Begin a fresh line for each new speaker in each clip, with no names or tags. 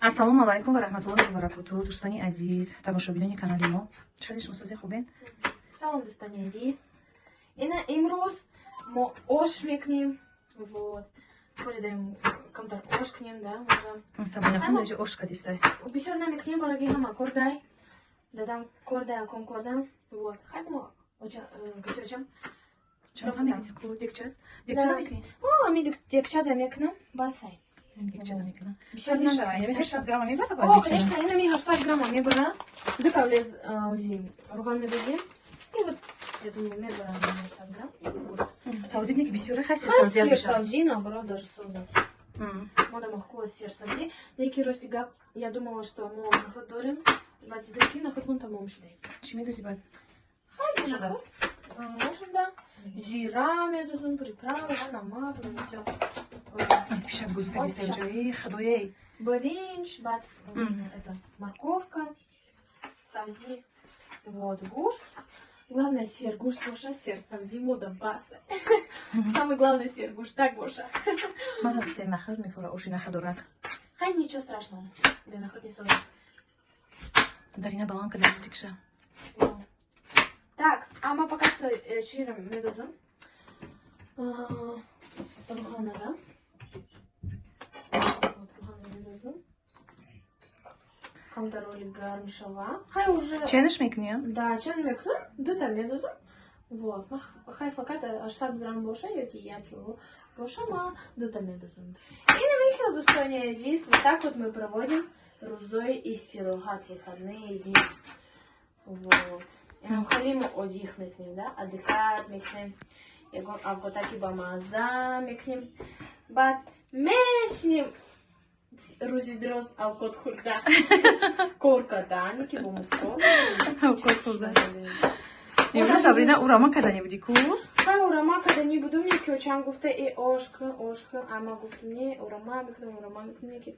Ассалому алайкум ва раҳматуллоҳи ва баракоту, дӯстони азиз, тамошобинони канали мо. Чӣ хеле шумо созе, хубен?
Салом, дӯстони азиз. Ина имрӯз мо ош мекунем. Вот. Коридаем, камтар ош кунем, да, можам.
Сабина хундаҷа ош кадистай.
Бисёр намекунем, барои ҳама кордай. Дадам кордай, аком кордам. Вот. Хай мо оча, кати очам.
Чаро мекунӣ? Ку декча? Декча намекунӣ?
О, ми декча да мекунам, басай.
Декча намекунам.
Бисёр
мешава.
намекунем.
Яъне 800 грамма мебара.
О, конечно, ина ми 800 грамма мебара. Ду кавлез ози руған медозем. И вот, я думаю, мебара 800 грамм. И гӯшт.
Савзӣ не ки бисёре хаси.
Хай.
Савзӣ
Сер
беша.
савзӣ, наоборот, даже соза. Мода махкула сер савзӣ. Леки рости гап, я думала, что мо нахуд дорем. Баъд дидам, ки нахудмон тамом шудаем.
Чӣ медозӣ баъд?
Хай,
Шуда.
нахуд. Шуда. Зира медозум, приправа, намак, всё.
Пишак гӯзи кадистай ҷои худоей.
Биринҷ, баъд это, морковка, савзӣ, вот, гӯшт. Главное, сер гӯшт боша, сер савзӣ мода баса. Самое главное, сер гӯшт так боша.
Мана сер нахуд мефура оши нахудорак.
Хай, ничего страшного. Бе нахуд не соза.
Дарина балан када тикша.
Так, а мы пока что чиром медозум. Руғана, да? Вот, руғана медозум. Камтар оли гарм шава. Хай уже.
Ченаш мекунӣ?
Да, чен мекунам, дута медозум. Вот, хай фақат 80 грамм боша ёки 1 кило боша, ма дута медозум. И на михел, дӯстони азиз, вот так вот мы проводим рӯзои истироҳат, выходные дни. Вот. Хеле мо отдых мекунем, да? Отдыхать мекунем. Ягон авқотаки ба мазза мекунем. Баъд мешинем рӯзи дроз авқот хӯрда. Кор кардан, ки бо муфто.
Авқот хӯрда. Имрӯз, Сабрина, урама кардани будӣ ку?
Хай, урама кардани будум, яки очам гуфта: «Э, ош кун, ош кун». Ама гуфтум: «Не, урама мекунам, урама мекунам». Яки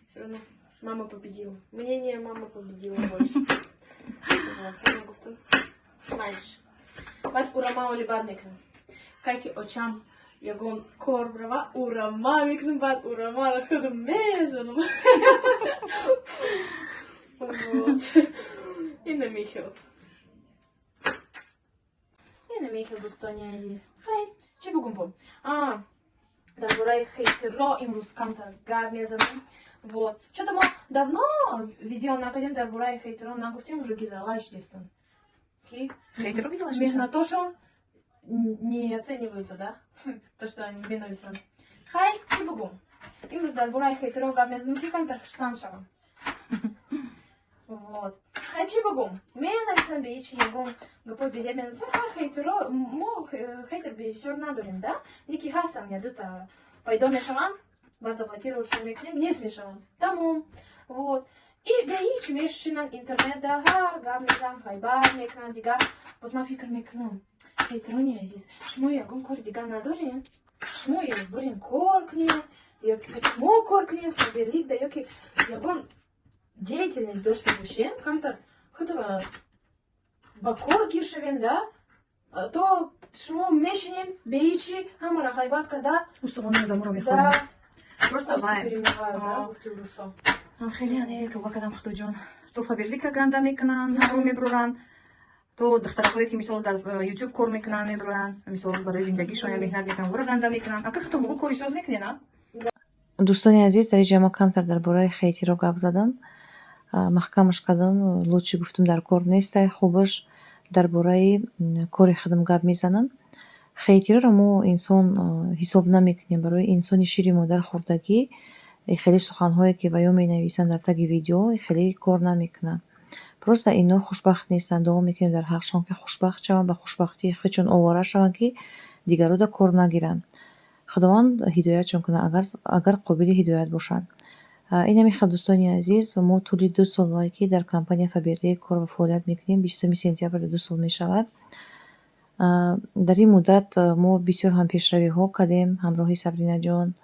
всё равно мама победила. Мнение мама победила больше. Вот, ама гуфтум: «Майш». Баъд урама оли баъд мекунам. Кай ки очам ягон кор брава, урама мекунам, баъд урамаро худам мезанам. Вот. Ина михел. Ина михел, дӯстони азиз. Хай, чӣ бугум бо? А, дар бораи хейтеро имрӯз камтар гап мезанам. Вот. Что-то мо давно видео накардем, дар бораи хейтеро нагуфтем, уже гизалаш дестан. Ки?
Хейтеро гизалаш дестан?
Меҳнатошон не оцениваются, да? То, что они менависанд. Хай, чӣ бугум? Имрӯз дар бораи хейтеро гап мезанам, ки камтар хурсанд шавам. Вот. Хай, чӣ бугум? Менависам беҳичи ягон гапои безеб менависам. Хай, хейтеро, мо хейтер бисёр надорем, да? Леки ҳастанд, я дута пайдо мешаванд, баъд заблокировать мекунем, нест мешаванд. Тамом. Вот. И беҳичи мешинанд интернетда, ҳар гап мезананд, ғайбат мекунанд, дигар. Вот ман фикр мекунам: хейтерони азиз, шумо ягон кори дигар надорем? Шумо ё бурен кор кунед, ё ки мо кор кунед, Фаберликда, ё ки ягон деятельность дошта бошед, камтар худова ба кор гир шавем, да? То шумо мешинед, беҳичи ҳамаро ғайбат карда.
Устухони одаморо мехӯрем. Просто
Кости
вай.
перемывают, да, гуфти русо.
Хеле ане тоба кадам, худоҷон. То Фаберлика ганда мекунанд, ҳаром мебуранд. То духтаракое ки мисол дар Ютуб кор мекунанд, мебуранд, мисол барои зиндагишон я меҳнат мекунанд, вора ганда мекунанд. Ака, худтон бугӯ, кори соз мекунед, а?
Дӯстони азиз, дар инҷа мо камтар дар бораи хейтеро гап задам. Маҳкамаш кардам, лучше гуфтум, дар кор нестай, хубаш дар бораи кори худам гап мезанам. Хейтероро мо инсон ҳисоб намекунем. Барои инсони шири модар хӯрдагӣ хеле суханҳое, ки ва ё менависанд дар таги видео, хеле кор намекунад. Просто ино хушбахт нестанд. Дуо мекунем дар ҳаққшон, ки хушбахт шаванд, ба хушбахтии худшон овора шаванд, ки дигарода кор нагиранд. Худованд ҳидоятшон кунад, агар қобили ҳидоят бошанд. Ин ҳамин хел, дӯстони азиз, мо тӯли 2 солае, ки дар компания Фаберлик кор ва фаъолият мекунем, 20 сентябр 2 сол мешавад. Дар ин муддат мо бисёр ҳам пешравиҳо кардем ҳамроҳи Сабринаҷон.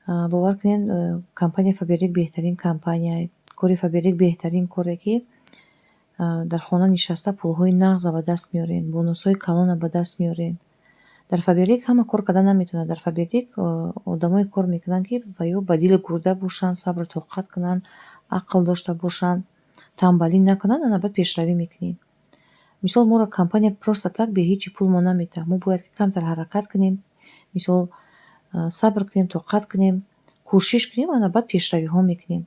Бовар кунед, компания Фаберлик беҳтарин компания. Кори Фаберлик беҳтарин коре, ки дар хона нишаста пулҳои нағза ба даст меоред, бонусҳои калона ба даст меоред. Дар Фаберлик ҳама кор карда наметавонад. Дар Фаберлик одамое кор мекунанд, ки ва ё ба дили гурда бошанд, сабру тоқат кунанд, ақл дошта бошанд, тамбалӣ накунанд, ана баъд пешравӣ мекунем. Мисол, моро компания просто так бе ҳечи пул мо наметиҳад. Мо бояд ки камтар ҳаракат кунем, мисол, сабр кунем, тоқат кунем, кӯшиш кунем, ана баъд пешравиҳо мекунем.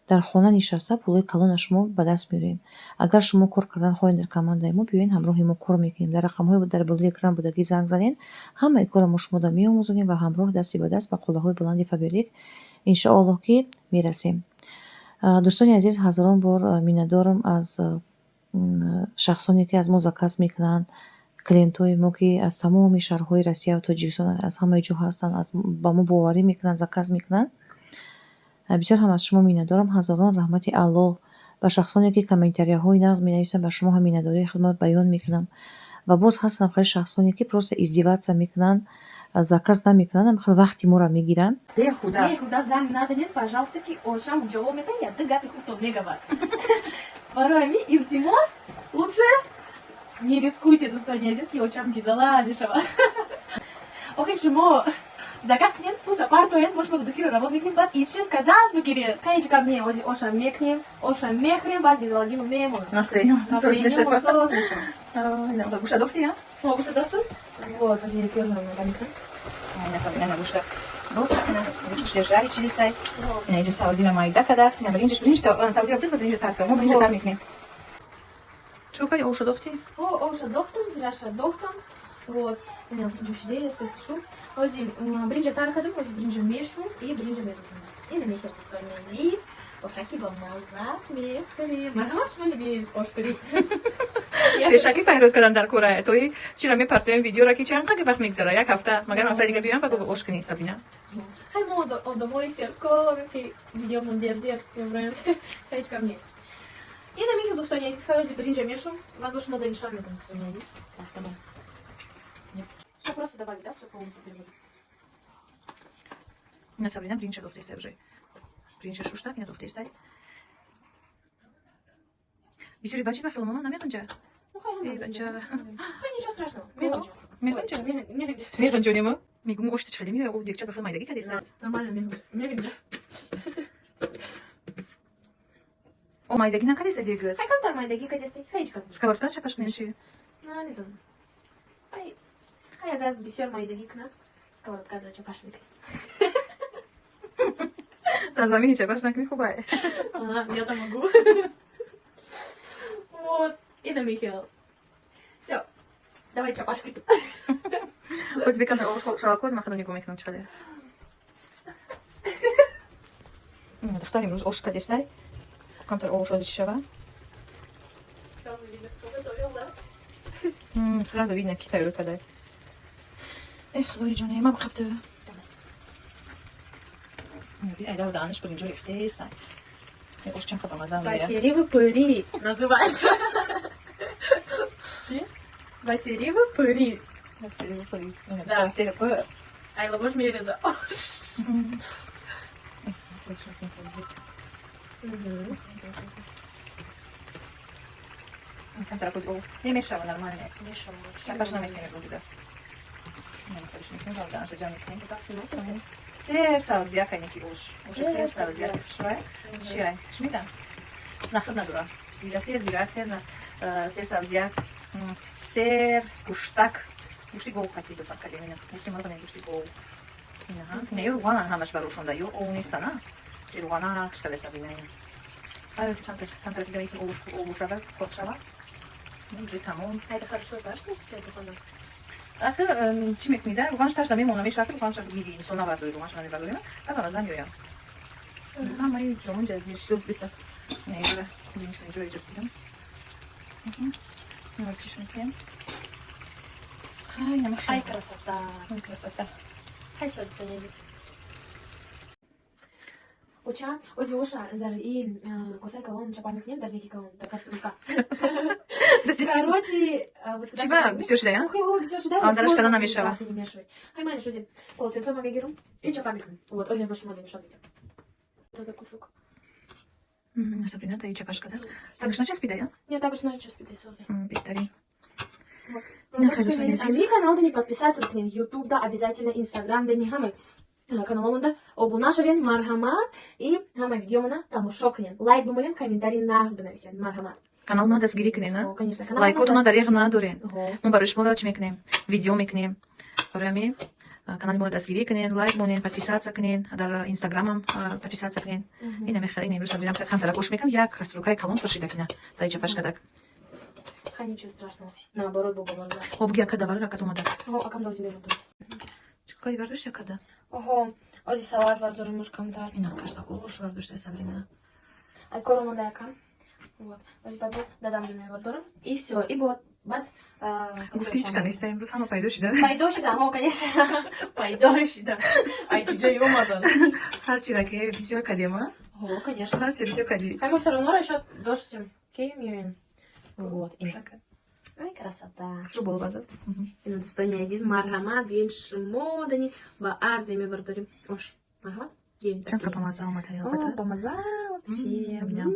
Дар хона нишаста пулҳои калона шумо ба даст меоред. Агар шумо кор кардан хоҳед дар командаи мо, биёед, ҳамроҳи мо кор мекунем. Дар рақамҳои дар болои экран будагӣ занг занед, ҳамаи корро мо шумода меомӯзонем ва ҳамроҳ дасти ба даст ба қуллаҳои баланди Фаберлик, иншоаллоҳ, ки мерасем. Дӯстони азиз, ҳазорон бор миннатдорам аз шахсоне, ки аз мо заказ мекунанд, клиентҳои мо, ки аз тамоми шаҳрҳои Россия ва Тоҷикистон, аз ҳамаи ҷо ҳастанд, ба мо боварӣ мекунанд, заказ мекунанд. Бисёр ҳам аз шумо миннатдорам. Ҳазорон раҳмати Аллоҳ ба шахсоне, ки комментарияҳои нағз менависанд, ба шумо ҳам миннатдории худро баён мекунам. Ва боз ҳастанд хеле шахсоне, ки просто издеваться мекунанд, заказ намекунанд, хеле вақти моро мегиранд.
Беҳуда.
Беҳуда занг назанед, пожалуйста, ки ошам ҷавоб медиҳад, яды гапи худтон мегавад. Барои ҳамин, илтимос, лучше не рискуйте, дӯстони азиз, ки очам гизала мешавад. Охи шумо заказ кунед, пулша партоед, мо шумо духиро равон мекунем, баъд исчез кардан бигиред. Ҳеҷ гап не, ози оша мекунем, оша мехӯрем, баъд гизалагимо мемонем.
Настроение соз мешавад.
Соз мешавад.
Гӯшта дохти, я?
О, гӯшта дохтум? Вот, ози пиёзам мекунем.
Ина гӯшта. Гӯшташ жарить чидистай. Ина иҷа савзира майда када. Ина биринҷаш, биринҷ савзира бутуз, биринҷа тар када. Мо биринҷа тар мекунем. Чӣ кардӣ, оша дохти?
О, оша дохтум, зираша дохтум. Вот, ина ҷӯшиде ест хушу. Ози биринҷа тар кардам, ози биринҷа мешум и биринҷа мерезам. Ина мехер, дӯстони азиз. Ошаки бо мазза мехӯрем. Марҳамат, шумо любили ошхӯрӣ.
Пешакӣ файрод кардан дар кора. Тои чира мепартоем видеора, ки чанд қадар вақт мегзара? Як ҳафта. Магар ҳафтаи дига биёям, ба ош кунӣ, Сабина?
Хай, мо одамои серкор, ки видеомон дер-дер меброем. Ҳеҷ гап не. Ина мехер, дӯстони азиз, хай ози биринҷа мешум. Ман бо шумо нишон медам, дӯстони азиз. Так, тамом. Всё просто добавить, да? Всё полностью переводить.
Ина Сабина биринҷа дохтестай уже. Биринҷа шушта, ина дохтестай. Бисёри бачи ба хело мама намеғинҷа.
Ну, хай
Эй, бача.
Хай, ничего страшного. Меғинҷа.
Меғинҷа?
Меғинҷа.
Меғинҷонемо? Мегум, ошти чӣ хеле меоя, о дегча ба хел майдагӣ кадеста.
Нормально меғинҷа. Меғинҷа.
О, майдагӣ накадеста дег.
Хай, камтар майдагӣ кадестай. Хай, ҳеҷ гап.
Сковородка чапаш кунем чи?
Намедонам. Хай, хай, агар бисёр майдагӣ кунад, сковородкаро чапаш мекунем.
Дар замини чапаш накунӣ, хубай.
Я-то могу. Вот. Ина Михаил. Все. Давай чапаш кунем.
Оз бикам шалакоз махаду нигоҳ мекунам чӣ қадар. Духтар, имрӯз ош кадестай. Камтар ош ози чӣ шава?
Сразу видно, кто готовил, да?
Сразу видно, ки тайёр кадай. Эх, худои ҷоне, ман қабта. Айда даҳанаш биринҷо рехтест. Ош чанд ба маза меояд.
Василевы пыри называется.
Чи?
Василевы пыри.
Василевы пыри.
Да.
Василевы пы.
Айла бош мереза. Ош.
Камтар коз о. Немешава, нормально. Чапаш намекунем рӯзида. Сер савзия кайнеки ош. Ош сер савзия. Швай? Чиай? Чӣ меган? Нахӯд надора. Зира, сер зира, сер сер савзия, сер гӯштак. Гӯшти гов қатӣ ду фарқ ина. Гӯшти мурғ не, гӯшти гов. Ина ҳа. Ина ё руғанан ҳамаш барошонда, ё ов неста, на? Сер руғана кишкада сабина ина. Ай, камтар камтар дига исм овуш овушава, қоршава. Уже тамом.
А это хорошо, да, что все руғана?
Ака, чӣ мекунӣ, да? Руғанаш ташда мемона, мешава, руғанаш гири, мисол навардорӣ, руғанаш намебардорӣ, ба маза меоям. Ҳамаи ҷомон ҷазир соз беста. Не, иҷора, биниш иҷора иҷо дидам. Инро чиш мекунем. Хай, нама.
Ай, красота.
Ай, красота.
Хай, всё, дӯстони азиз. Оча, ози оша дар и косаи калон чапар мекунем, дар деги калон, дар кастрюлька. Короче, вот сюда.
Чиба, бисёр шуда, я?
Охи, о, бисёр шуда.
А, дараш када намешава.
Перемешивать. Хай, майли, шузи. Полотенцо ма мегирам и чапар мекунем. Вот, ози бо шумо нишон медиҳам. Вот этот кусок.
Сабрина, та и чапаш када. Так уж начаспида, я?
Не, так уж начаспида, созы.
Беҳтарин. Нахай, дӯстони азиз.
Ами канал дани подписаться кунед, YouTube да, обязательно Instagram дани, ҳама каналомонда обуна шавед, марҳамат, и ҳама видеомона тамошо кунед, лайк бимонед, комментарий нағз бинависед, марҳамат.
Канал ма дастгирӣ кунед, на?
О, конечно, канал.
Лайкотона дареғ надорен.
Ҳо.
Мо барои шумо чӣ мекунем? Видео мекунем. Барои ҳамин канали моро дастгирӣ кунед, лайк монед, подписаться кунед, дар инстаграмам подписаться кунед. Ина мехоҳ, ина имрӯз сабринам камтара ош мекунам, як кастрюлькаи калон пур шида кина. Дар иҷа пашкадак.
Хай, ничего страшного, наоборот, бо бамаза.
Хоб, буги акада барра акад омада.
Ҳо, акам дози мебурдам.
Чӣ кори бардошти, акада?
Оҳо, ози салат бардорам камтар.
Ина кашта ош бардошта Сабрина.
Ай кор омада акам. Вот. Ози баъд дадам мебардорам. И всё, и вот баъд
Гуфти ҳеч ка неста, имрӯз ҳама пайдо шида.
Пайдо шида, ҳо, конечно. Пайдо шида. Ай киҷои омадан?
Ҳарчира ки бисёр кадем, а?
Ҳо, конечно.
Ҳарчи бисёр кадӣ.
Хай, мо всё равно расчёт доштем. Ки меоем. Вот. Ай, красота.
Хушрӯ боло бардор.
Ина, дӯстони азиз, марҳамат, биёин шумо дани ба арзе мебардорем. Ош, марҳамат. Биёин.
Чанд ка бамаза омад.
О, бамаза вообще.
Ням.